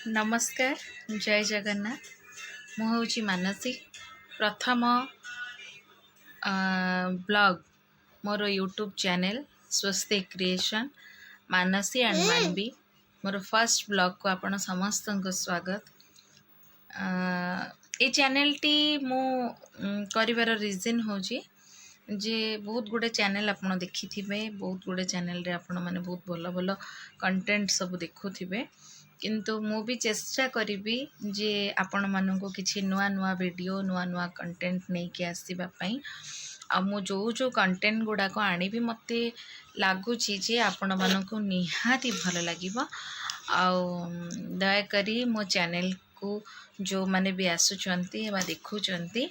ନମସ୍କାର, ଜୟ ଜଗନ୍ନାଥ। ମୁଁ ହେଉଛି ମାନସୀ। ପ୍ରଥମ ବ୍ଲଗ୍ ମୋର YouTube channel Swastik creation Manasi and Manabi. ମୋର ଫାର୍ଷ୍ଟ ବ୍ଲଗ୍କୁ ଆପଣ ସମସ୍ତଙ୍କୁ ସ୍ୱାଗତ। ଏଇ ଚ୍ୟାନେଲ୍ଟି ମୁଁ କରିବାର ରିଜନ୍ ହେଉଛି ଯେ ବହୁତ ଗୁଡ଼ିଏ ଚ୍ୟାନେଲ୍ ଆପଣ ଦେଖିଥିବେ, ବହୁତ ଗୁଡ଼ିଏ ଚ୍ୟାନେଲ୍ରେ ଆପଣମାନେ ବହୁତ ଭଲ ଭଲ କଣ୍ଟେଣ୍ଟ ସବୁ ଦେଖୁଥିବେ। କିନ୍ତୁ ମୁଁ ବି ଚେଷ୍ଟା କରିବି ଯେ ଆପଣମାନଙ୍କୁ କିଛି ନୂଆ ନୂଆ ଭିଡ଼ିଓ, ନୂଆ ନୂଆ କଣ୍ଟେଣ୍ଟ ନେଇକି ଆସିବା ପାଇଁ। ଆଉ ମୁଁ ଯେଉଁ ଯେଉଁ କଣ୍ଟେଣ୍ଟ ଗୁଡ଼ାକ ଆଣିବି, ମୋତେ ଲାଗୁଛି ଯେ ଆପଣମାନଙ୍କୁ ନିହାତି ଭଲ ଲାଗିବ। ଆଉ ଦୟାକରି ମୋ ଚ୍ୟାନେଲକୁ ଯେଉଁମାନେ ବି ଆସୁଛନ୍ତି ବା ଦେଖୁଛନ୍ତି,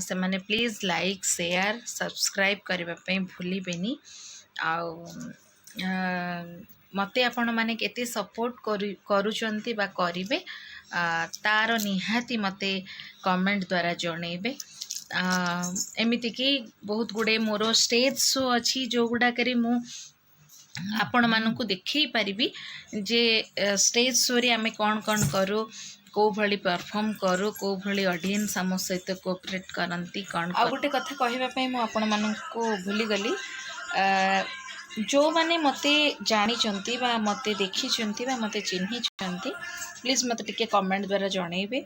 ସେମାନେ ପ୍ଲିଜ୍ ଲାଇକ୍, ସେୟାର, ସବସ୍କ୍ରାଇବ୍ କରିବା ପାଇଁ ଭୁଲିବେନି। ଆଉ ମୋତେ ଆପଣମାନେ କେତେ ସପୋର୍ଟ କରୁଛନ୍ତି ବା କରିବେ, ତାର ନିହାତି ମୋତେ କମେଣ୍ଟ ଦ୍ୱାରା ଜଣେଇବେ। ଏମିତିକି ବହୁତ ଗୁଡ଼ିଏ ମୋର ଷ୍ଟେଜ୍ ଶୋ ଅଛି, ଯେଉଁଗୁଡ଼ାକରେ ମୁଁ ଆପଣମାନଙ୍କୁ ଦେଖେଇ ପାରିବି ଯେ ଷ୍ଟେଜ୍ ଶୋରେ ଆମେ କ'ଣ କ'ଣ କରୁ, କେଉଁ ଭଳି ପରଫର୍ମ କରୁ, କେଉଁ ଭଳି ଅଡ଼ିଏନ୍ସ ଆମ ସହିତ କୋଅପରେଟ୍ କରନ୍ତି, କ'ଣ। ଆଉ ଗୋଟେ କଥା କହିବା ପାଇଁ ମୁଁ ଆପଣମାନଙ୍କୁ ଭୁଲିଗଲି। ଯେଉଁମାନେ ମୋତେ ଜାଣିଛନ୍ତି ବା ମୋତେ ଦେଖିଛନ୍ତି ବା ମୋତେ ଚିହ୍ନିଛନ୍ତି, ପ୍ଲିଜ୍ ମୋତେ ଟିକେ କମେଣ୍ଟ ଦ୍ୱାରା ଜଣେଇବେ।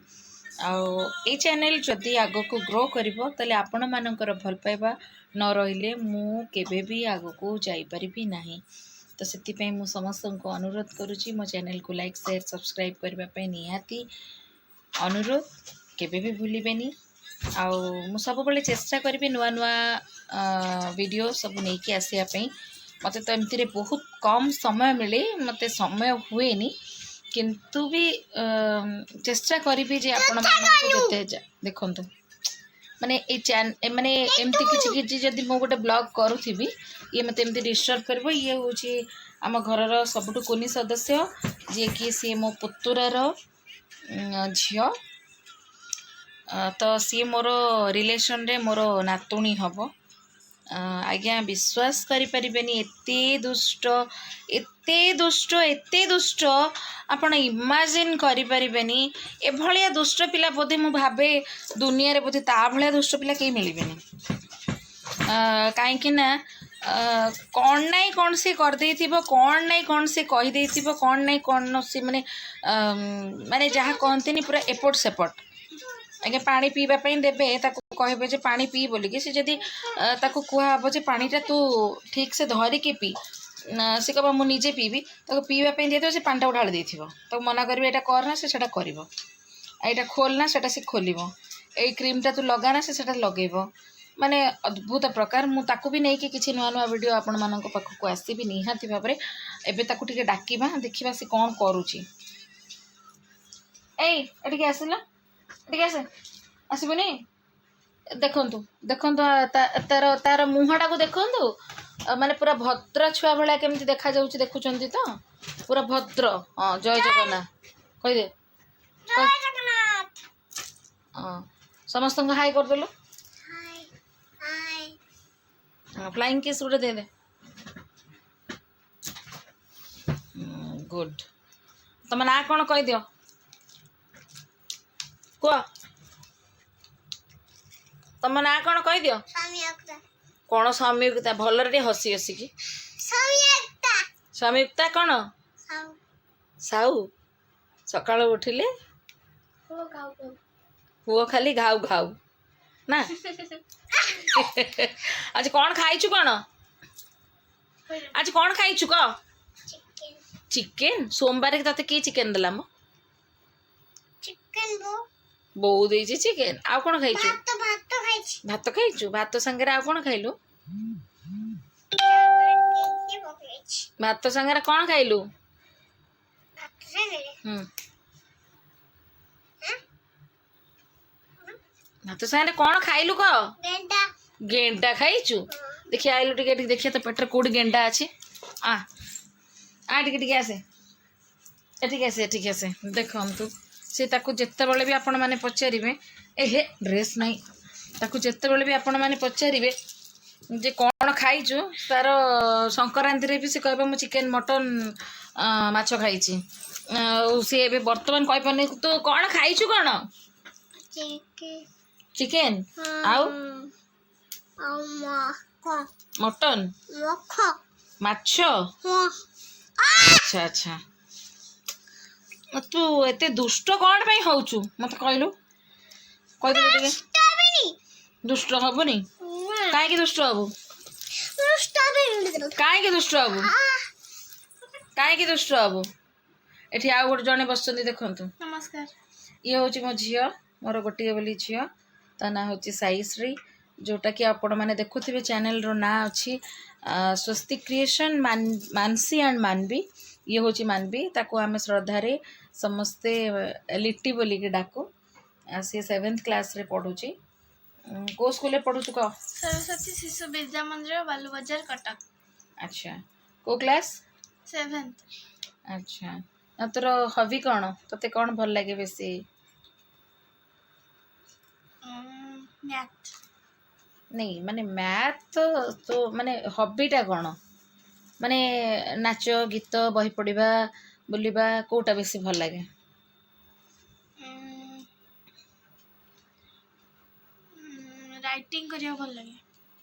ଆଉ ଏଇ ଚ୍ୟାନେଲ୍ ଯଦି ଆଗକୁ ଗ୍ରୋ କରିବ, ତାହେଲେ ଆପଣମାନଙ୍କର ଭଲ ପାଇବା ନ ରହିଲେ ମୁଁ କେବେ ବି ଆଗକୁ ଯାଇପାରିବି ନାହିଁ। ତ ସେଥିପାଇଁ ମୁଁ ସମସ୍ତଙ୍କୁ ଅନୁରୋଧ କରୁଛି, ମୋ ଚ୍ୟାନେଲ୍କୁ ଲାଇକ୍, ସେୟାର, ସବସ୍କ୍ରାଇବ୍ କରିବା ପାଇଁ ନିହାତି ଅନୁରୋଧ, କେବେ ବି ଭୁଲିବେନି। ଆଉ ମୁଁ ସବୁବେଳେ ଚେଷ୍ଟା କରିବି ନୂଆ ନୂଆ ଭିଡ଼ିଓ ସବୁ ନେଇକି ଆସିବା ପାଇଁ। ମୋତେ ତ ଏମିତିରେ ବହୁତ କମ୍ ସମୟ ମିଳେ, ମୋତେ ସମୟ ହୁଏନି। କିନ୍ତୁ ବି ଚେଷ୍ଟା କରିବି ଯେ ଆପଣମାନଙ୍କୁ ଯେତେ ଦେଖନ୍ତୁ, ମାନେ ଏଇ ମାନେ ଏମିତି କିଛି କିଛି ଯଦି ମୁଁ ଗୋଟେ ବ୍ଲଗ୍ କରୁଥିବି, ଇଏ ମୋତେ ଏମିତି ଡିଷ୍ଟର୍ବ କରିବ। ଇଏ ହେଉଛି ଆମ ଘରର ସବୁଠୁ କୁନି ସଦସ୍ୟ, ଯିଏକି ସିଏ ମୋ ପୁତୁରାର ଝିଅ। ତ ସିଏ ମୋର ରିଲେସନରେ ମୋର ନାତୁଣୀ ହେବ। ଆଜ୍ଞା, ବିଶ୍ୱାସ କରିପାରିବେନି, ଏତେ ଦୁଷ୍ଟ, ଏତେ ଦୁଷ୍ଟ, ଏତେ ଦୁଷ୍ଟ, ଆପଣ ଇମାଜିନ୍ କରିପାରିବେନି। ଏଭଳିଆ ଦୁଷ୍ଟ ପିଲା ବୋଧେ ମୁଁ ଭାବେ ଦୁନିଆରେ ବୋଧେ ତା ଭଳିଆ ଦୁଷ୍ଟ ପିଲା କେହି ମିଳିବେନି। କାହିଁକି ନା କ'ଣ ନାଇଁ କ'ଣ ସେ କରିଦେଇଥିବ, କ'ଣ ନାଇଁ କ'ଣ ସେ କହିଦେଇଥିବ, କ'ଣ ନାଇଁ କ'ଣ ସେ ମାନେ ମାନେ ଯାହା କହନ୍ତିନି, ପୁରା ଏପଟ ସେପଟ। ଆଜ୍ଞା, ପାଣି ପିଇବା ପାଇଁ ଦେବେ, ତାକୁ କହିବେ ଯେ ପାଣି ପିଇ ବୋଲିକି, ସେ ଯଦି ତାକୁ କୁହାହବ ଯେ ପାଣିଟା ତୁ ଠିକ୍ ସେ ଧରିକି ପିଇ, ସେ କହିବ ମୁଁ ନିଜେ ପିଇବି। ତାକୁ ପିଇବା ପାଇଁ ଦେଇଥିବ, ସେ ପାଣିଟାକୁ ଢାଳି ଦେଇଥିବ। ତାକୁ ମନା କରିବେ ଏଇଟା କରନା, ସେ ସେଇଟା କରିବ। ଏଇଟା ଖୋଲନା, ସେଇଟା ସେ ଖୋଲିବ। ଏଇ କ୍ରିମ୍ଟା ତୁ ଲଗାନା, ସେ ସେଇଟା ଲଗେଇବ। ମାନେ ଅଦ୍ଭୁତ ପ୍ରକାର। ମୁଁ ତାକୁ ବି ନେଇକି କିଛି ନୂଆ ନୂଆ ଭିଡ଼ିଓ ଆପଣମାନଙ୍କ ପାଖକୁ ଆସିବି ନିହାତି ଭାବରେ। ଏବେ ତାକୁ ଟିକେ ଡାକିବା, ଦେଖିବା ସେ କ'ଣ କରୁଛି। ଏଇ, ଏଠିକି ଆସିଲା, ଏଠିକି ଆସେ। ଆସିବୁନି? ଦେଖନ୍ତୁ, ଦେଖନ୍ତୁ, ତାର ତାର ମୁହଁଟାକୁ ଦେଖନ୍ତୁ। ମାନେ ପୁରା ଭଦ୍ର ଛୁଆ ଭଳିଆ କେମିତି ଦେଖାଯାଉଛି, ଦେଖୁଛନ୍ତି ତ? ପୁରା ଭଦ୍ର। ହଁ, ଜୟ ଜଗନ୍ନାଥ କହିଦେ। ହଁ, ସମସ୍ତଙ୍କୁ ହାଇ କରିଦେଲୁ। ହଁ, ଫ୍ଲାଇଂ କିସ୍ ଗୋଟେ ଦେଇଦେ। ଗୁଡ୍। ତମ ନାଁ କ'ଣ କହିଦିଅ, କୁହ। ତମ ନାଁ କ'ଣ କହିଦିଅ। କ'ଣ ସମ୍ୟୁକ୍ତା? ଭଲରେ ଟିକେ ହସି ହସିକି। ସମ୍ୟୁକ୍ତା କ'ଣ ସାହୁ। ସକାଳୁ ଉଠିଲେ ପୁଅ ଖାଲି ଘାଉ ଘାଉ ନା। ଆଜି କ'ଣ ଖାଇଛୁ? କ'ଣ ଆଜି କ'ଣ ଖାଇଛୁ କହ। ଚିକେନ? ସୋମବାର ତତେ କିଏ ଚିକେନ ଦେଲା ମ? ବୋଉ ଦେଇଛି ଚିକେନ। ଆଉ କ'ଣ ଖାଇଛୁ? ଭାତ ଖାଇଛୁ। ଭାତ ସାଙ୍ଗରେ ଆଉ କ'ଣ ଖାଇଲୁ? ଭାତ ସାଙ୍ଗରେ କ'ଣ ଖାଇଲୁ? ହୁଁ, ଭାତ ସାଙ୍ଗରେ କ'ଣ ଖାଇଲୁ କହ। ଗେଣ୍ଡା ଖାଇଛୁ? ଦେଖିଆ, ଆଇଲୁ ଟିକେ ଟିକେ, ଦେଖିଆ ତୋ ପେଟରେ କୋଉଠି ଗେଣ୍ଡା ଅଛି। ଆ ଆ, ଟିକେ ଟିକେ ଆସେ, ଏଠିକି ଆସେ, ଏଠିକି ଆସେ। ଦେଖନ୍ତୁ, ସେ ତାକୁ ଯେତେବେଳେ ବି ଆପଣମାନେ ପଚାରିବେ, ଏ ହେ, ଡ୍ରେସ୍ ନାହିଁ। ତାକୁ ଯେତେବେଳେ ବି ଆପଣମାନେ ପଚାରିବେ ଯେ କ'ଣ ଖାଇଛୁ, ତାର ସଂକ୍ରାନ୍ତିରେ ବି ସେ କହିବ ମୁଁ ଚିକେନ, ମଟନ୍, ମାଛ ଖାଇଛି। ଆଉ ସିଏ ଏବେ ବର୍ତ୍ତମାନ କହିପାରୁନି। ତୁ କ'ଣ ଖାଇଛୁ କ'ଣ? ଚିକେନ ଆଉ? ମଟନ, ମାଛ। ଆଚ୍ଛା, ତୁ ଏତେ ଦୁଷ୍ଟ କ'ଣ ପାଇଁ ହଉଛୁ ମତେ କହିଲୁ? କହିଦେଲୁ ଟିକେ। ଦୁଷ୍ଟ ହବୁନି? କାହିଁକି ଦୁଷ୍ଟ ହବୁ? କାହିଁକି ଦୁଷ୍ଟ ହବୁ? କାହିଁକି ଦୁଷ୍ଟ ହବୁ? ଏଠି ଆଉ ଗୋଟେ ଜଣେ ବସିଛନ୍ତି, ଦେଖନ୍ତୁ। ନମସ୍କାର। ଇଏ ହେଉଛି ମୋ ଝିଅ, ମୋର ଗୋଟିଏ ବୋଲି ଝିଅ। ତା ନାଁ ହେଉଛି ସାଇଶ୍ରୀ, ଯେଉଁଟାକି ଆପଣମାନେ ଦେଖୁଥିବେ। ଚ୍ୟାନେଲର ନାଁ ଅଛି ସ୍ୱସ୍ତି କ୍ରିଏସନ୍ ମାନସୀ ଆଣ୍ଡ ମାନବୀ। ଇଏ ହେଉଛି ମାନବୀ। ତାକୁ ଆମେ ଶ୍ରଦ୍ଧାରେ ସମସ୍ତେ ଲିଟି ବୋଲିକି ଡାକୁ। ସିଏ ସେଭେନ୍ଥ କ୍ଲାସ୍ରେ ପଢ଼ୁଛି। କେଉଁ ସ୍କୁଲରେ ପଢ଼ୁଛୁ କହ? ସରସ୍ୱତୀ ଶିଶୁ ବିଦ୍ୟା ମନ୍ଦିର, ବାଲୁବଜାର, କଟକ। ଆଚ୍ଛା, କେଉଁ କ୍ଲାସ୍? ସେଭେନ୍ଥ। ଆଚ୍ଛା, ଆଉ ତୋର ହବି କ'ଣ? ତୋତେ କ'ଣ ଭଲ ଲାଗେ ବେଶୀ? ମ୍ୟାଥ୍। ନାଇଁ, ମାନେ ମ୍ୟାଥ୍ ତ ତୋ ମାନେ ହବିଟା କ'ଣ? ମାନେ ନାଚ ଗୀତ, ବହି ପଢ଼ିବା, ବୁଲିବା, କେଉଁଟା ବେଶୀ ଭଲ ଲାଗେ? ରାଇଟିଂ କରିବାକୁ ଭଲ ଲାଗେ।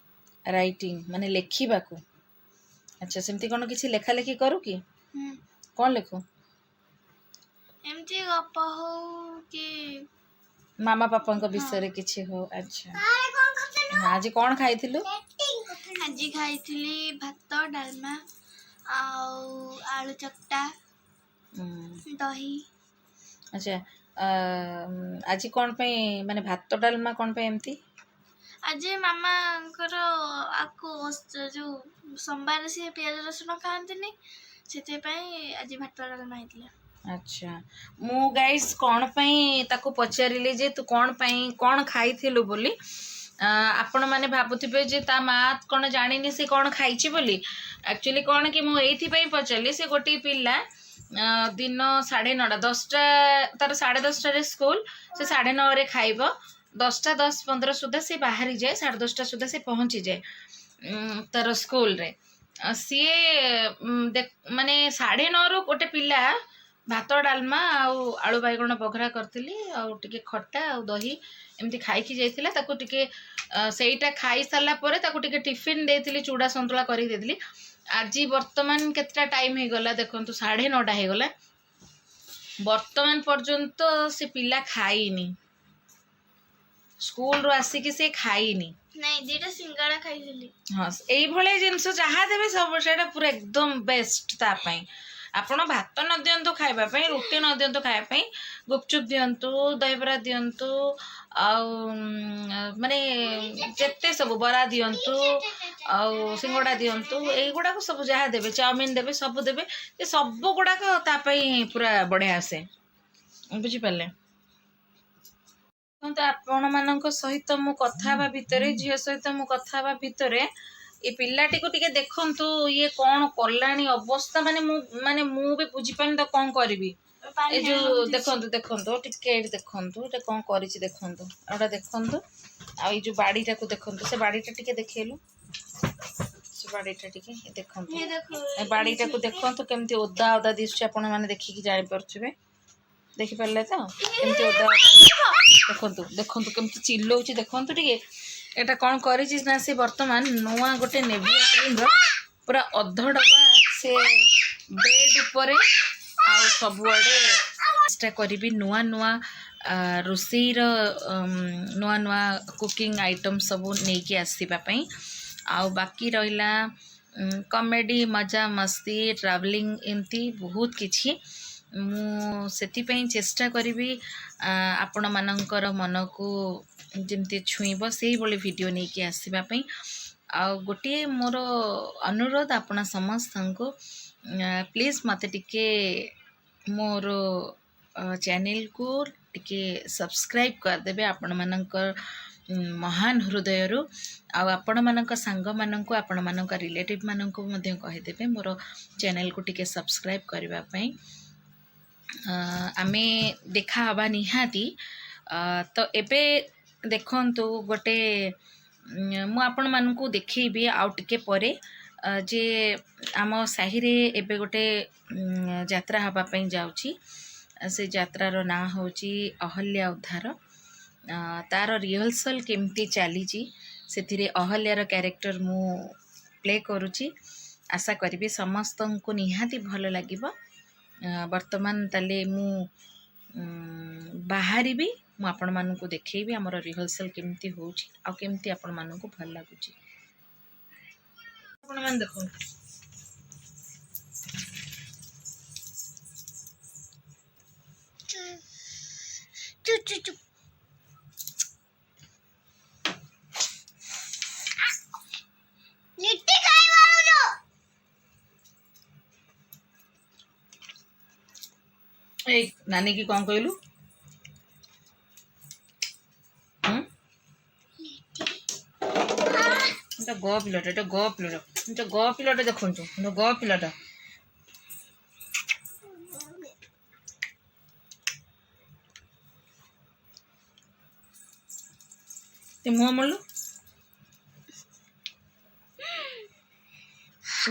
ରାଇଟିଂ ମାନେ ଲେଖିବାକୁ। ଆଚ୍ଛା, ସେମିତି କ'ଣ କିଛି ଲେଖାଲେଖି କରୁ କି? ହୁଁ। କ'ଣ ଲେଖୁ? ଏମିତି ଗପ ହଉ କି ମାମା ପାପାଙ୍କ ବିଷୟରେ କିଛି ହଉ। ଆଚ୍ଛା, ଆଜି କ'ଣ ଖାଇଥିଲୁ? ଆଜି ଖାଇଥିଲି ଭାତ, ଡାଲମା ଆଉ ଆଳୁ ଚକଟା, ଦହି। ଆଚ୍ଛା, ଆଜି କ'ଣ ପାଇଁ, ମାନେ ଭାତ ଡାଲମା କ'ଣ ପାଇଁ ଏମିତି? ଆଜି ମାମାଙ୍କର ଆକୁ ଯୋଉ ସୋମବାର ସିଏ ପିଆଜ ରସୁଣ ଖାଆନ୍ତିନି, ସେଥିପାଇଁ ଆଜି ଭାତ ଡାଲମା ହେଇଥିଲା। ଆଚ୍ଛା, ମୁଁ ଗାଇସ୍ କ'ଣ ପାଇଁ ତାକୁ ପଚାରିଲି ଯେ ତୁ କ'ଣ ପାଇଁ କ'ଣ ଖାଇଥିଲୁ ବୋଲି, ଆପଣମାନେ ଭାବୁଥିବେ ଯେ ତା ମା କ'ଣ ଜାଣିନି ସେ କ'ଣ ଖାଇଛି ବୋଲି। ଆକ୍ଚୁଆଲି କ'ଣ କି ମୁଁ ଏଇଥିପାଇଁ ପଚାରିଲି, ସେ ଗୋଟିଏ ପିଲା, ଦିନ 9:30, 10ଟା, ତାର 10:30ରେ ସ୍କୁଲ, ସେ 9:30ରେ ଖାଇବ। 10ଟା 10:15 ସୁଦ୍ଧା ସେ ବାହାରିଯାଏ, 10:30 ସୁଦ୍ଧା ସେ ପହଞ୍ଚିଯାଏ ତାର ସ୍କୁଲରେ। ସିଏ ମାନେ 9:30ରୁ ଗୋଟେ ପିଲା ଭାତ ଡାଲମା ଆଉ ଆଳୁ ବାଇଗଣ ବଘରା କରିଥିଲି ଆଉ ଟିକେ ଖଟା ଆଉ ଦହି ଏମିତି ଖାଇକି ଯାଇଥିଲା। ତାକୁ ଟିକେ ସେଇଟା ଖାଇସାରିଲା ପରେ ତାକୁ ଟିକେ ଟିଫିନ୍ ଦେଇଥିଲି, ଚୁଡ଼ା ସନ୍ତୁଳା କରିକି ଦେଇଥିଲି। ଆଜି ବର୍ତ୍ତମାନ କେତେଟା ଟାଇମ୍ ହେଇଗଲା ଦେଖନ୍ତୁ, 9:30 ହେଇଗଲା। ବର୍ତ୍ତମାନ ପର୍ଯ୍ୟନ୍ତ ସେ ପିଲା ଖାଇନି। ସ୍କୁଲରୁ ଆସିକି ସେ ଖାଇନି। ନାଇଁ, ଦିଟା ସିଙ୍ଗଡ଼ା ଖାଇଥିଲି। ହଁ, ଏଇଭଳିଆ ଜିନିଷ ଯାହା ଦେବେ ସବୁ ସେଇଟା ପୁରା ଏକଦମ ବେଷ୍ଟ ତା ପାଇଁ। ଆପଣ ଭାତ ନ ଦିଅନ୍ତୁ ଖାଇବା ପାଇଁ, ରୁଟି ନ ଦିଅନ୍ତୁ ଖାଇବା ପାଇଁ, ଗୁପଚୁପ୍ ଦିଅନ୍ତୁ, ଦହିବରା ଦିଅନ୍ତୁ, ଆଉ ମାନେ ଯେତେ ସବୁ ବରା ଦିଅନ୍ତୁ ଆଉ ସିଙ୍ଗଡ଼ା ଦିଅନ୍ତୁ, ଏଇଗୁଡ଼ାକ ସବୁ ଯାହା ଦେବେ, ଚାଉମିନ ଦେବେ, ସବୁ ଦେବେ, ଏ ସବୁ ଗୁଡ଼ାକ ତା ପାଇଁ ପୁରା ବଢ଼ିଆ ଆସେ। ବୁଝିପାରିଲେ? ଦେଖନ୍ତୁ, ଆପଣମାନଙ୍କ ସହିତ ମୁଁ କଥା ହେବା ଭିତରେ, ଝିଅ ସହିତ ମୁଁ କଥା ହେବା ଭିତରେ ଏ ପିଲାଟିକୁ ଟିକେ ଦେଖନ୍ତୁ, ଇଏ କ'ଣ କଲାଣି ଅବସ୍ଥା। ମାନେ ମୁଁ ବି ବୁଝିପାରୁନି ତାକୁ କ'ଣ କରିବି। ପାଣି ଏ ଯୋଉ ଢାଳି ଦେଖନ୍ତୁ, ଦେଖନ୍ତୁ ଟିକେ, ଏଇଠି ଦେଖନ୍ତୁ, ଏଇଟା କ'ଣ କରିଛି ଦେଖନ୍ତୁ। ଏଇଟା ଦେଖନ୍ତୁ, ଆଉ ଏଇ ଯୋଉ ବାଡ଼ିଟାକୁ ଦେଖନ୍ତୁ। ସେ ବାଡ଼ିଟା ଟିକେ ଦେଖେଇଲୁ, ସେ ବାଡ଼ିଟା ଟିକେ ଏ ଦେଖନ୍ତୁ। ଇଏ ଦେଖ। ଏ ବାଡ଼ିଟାକୁ ଦେଖନ୍ତୁ, କେମିତି ଓଦା ଓଦା ଦିଶୁଛି। ଆପଣମାନେ ଦେଖିକି ଜାଣିପାରୁଥିବେ। ଦେଖିପାରିଲେ ତ କେମିତି ଓଦା? ଦେଖନ୍ତୁ, ଦେଖନ୍ତୁ କେମିତି ଚିଲଉଛି, ଦେଖନ୍ତୁ ଟିକେ। ଏଇଟା କ'ଣ କରିଛି ନା ସେ ବର୍ତ୍ତମାନ ନୂଆ ଗୋଟେ ନେଭିଆ କ୍ରିମ୍ର ପୁରା ଅଧ ଡବା ସେ ବେଡ୍ ଉପରେ ଆଉ ସବୁଆଡ଼େ। ଚେଷ୍ଟା କରିବି ନୂଆ ନୂଆ ରୋଷେଇର ନୂଆ ନୂଆ କୁକିଂ ଆଇଟମ୍ ସବୁ ନେଇକି ଆସିବା ପାଇଁ। ଆଉ ବାକି ରହିଲା କମେଡ଼ି, ମଜା ମସ୍ତି, ଟ୍ରାଭେଲିଂ, ଏମିତି ବହୁତ କିଛି। ମୁଁ ସେଥିପାଇଁ ଚେଷ୍ଟା କରିବି ଆପଣମାନଙ୍କର ମନକୁ ଯେମିତି ଛୁଇଁବ ସେଇଭଳି ଭିଡ଼ିଓ ନେଇକି ଆସିବା ପାଇଁ। ଆଉ ଗୋଟିଏ ମୋର ଅନୁରୋଧ ଆପଣ ସମସ୍ତଙ୍କୁ, ପ୍ଲିଜ୍ ମୋତେ ଟିକେ ମୋର ଚ୍ୟାନେଲକୁ ଟିକେ ସବସ୍କ୍ରାଇବ୍ କରିଦେବେ ଆପଣମାନଙ୍କ ମହାନ ହୃଦୟରୁ। ଆଉ ଆପଣମାନଙ୍କ ସାଙ୍ଗମାନଙ୍କୁ, ଆପଣମାନଙ୍କ ରିଲେଟିଭ୍ମାନଙ୍କୁ ମଧ୍ୟ କହିଦେବେ ମୋର ଚ୍ୟାନେଲକୁ ଟିକେ ସବସ୍କ୍ରାଇବ୍ କରିବା ପାଇଁ। ଆମେ ଦେଖା ହେବା ନିହାତି। ତ ଏବେ ଦେଖନ୍ତୁ ଗୋଟେ, ମୁଁ ଆପଣମାନଙ୍କୁ ଦେଖେଇବି ଆଉ ଟିକେ ପରେ। ଯେ ଆମ ସାହିରେ ଏବେ ଗୋଟେ ଯାତ୍ରା ହେବା ପାଇଁ ଯାଉଛି। ସେ ଯାତ୍ରାର ନାଁ ହେଉଛି ଅହଲ୍ୟା ଉଦ୍ଧାର। ତାର ରିହର୍ସାଲ୍ କେମିତି ଚାଲିଛି, ସେଥିରେ ଅହଲ୍ୟାର କ୍ୟାରେକ୍ଟର ମୁଁ ପ୍ଲେ କରୁଛି। ଆଶା କରିବି ସମସ୍ତଙ୍କୁ ନିହାତି ଭଲ ଲାଗିବ। ବର୍ତ୍ତମାନ ତାହେଲେ ମୁଁ ବାହାରିବି, ମୁଁ ଆପଣମାନଙ୍କୁ ଦେଖେଇବି ଆମର ରିହର୍ସାଲ୍ କେମିତି ହେଉଛି ଆଉ କେମିତି ଆପଣମାନଙ୍କୁ ଭଲ ଲାଗୁଛି। ଆପଣମାନେ ଦେଖନ୍ତୁ। ଚୁପ୍ ଚୁପ୍ ଚୁପ୍। ଲିଟି ଖାଇବାରୁ। ଏଇ, ନାନୀ କି କ'ଣ କହିଲୁ? ହୁଁ, ଏଟା ଗ ପିଲାଟା, ଏଟା ଗ ପିଲାଟା, ଏଟା ଗ ପିଲାଟା। ଦେଖନ୍ତୁ, ଏଟା ଗ ପିଲାଟା। ଏ ମୁହଁ ମୋଡ଼ିଲୁ,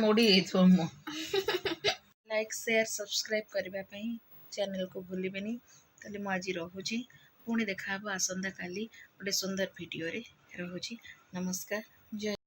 ମୋଡ଼ି ଯାଇଥିବ ମୁହଁ। ଲାଇକ୍, ସେୟାର, ସବସ୍କ୍ରାଇବ୍ କରିବା ପାଇଁ ଚ୍ୟାନେଲକୁ ଭୁଲିବେନି। ତାହେଲେ ମୁଁ ଆଜି ରହୁଛି। ପୁଣି ଦେଖାହେବ ଆସନ୍ତାକାଲି ଗୋଟେ ସୁନ୍ଦର ଭିଡ଼ିଓରେ। ରହୁଛି, ନମସ୍କାର, ଜୟ